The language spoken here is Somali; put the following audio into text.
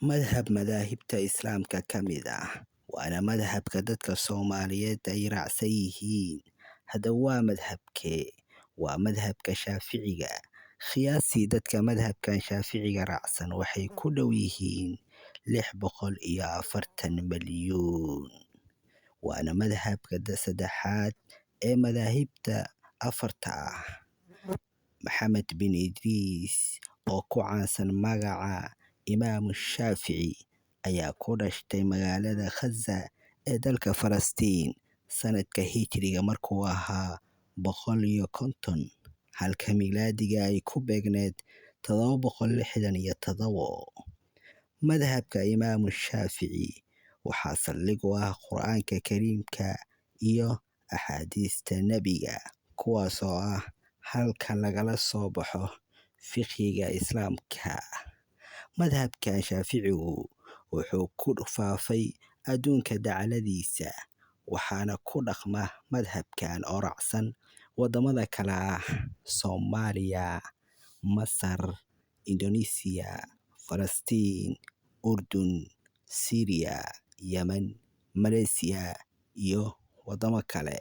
Madhab madaahibta Islaamka ka mid ah, waana madhabka dadka Soomaaliyeed ay raacsan yihiin. Haddaba waa madhabkee? Waa madhabka Shaaficiga. Qiyaastii dadka madhabkan Shaaficiga raacsan waxay ku dhow yihiin 640 malyuun. Waana madhabka saddexaad ee madaahibta afarta ah. Maxamed bin Idriis oo ku caansan magaca Imaamu Shaafici ayaa ku dhashtay magaalada Khaza ee dalka Falastiin sanadka Hijriga markuu ahaa 150, halka miilaadiga ay ku beegneed 767. Madhabka Imaamu Shaafici waxaa saldhig u ah Qur'aanka Kariimka iyo axaadiista Nebiga, kuwaas oo ah halka lagala soo baxo fiqhiga Islaamka. Madhabkan Shaaficigu wuxuu ku faafay adduunka dacalladiisa, waxaana ku dhaqma madhabkan oo raacsan waddamada kala ah Soomaaliya, Masar, Indonesia, Falastiin, Urdun, Syria, Yemen, Malaysia iyo waddamo kale.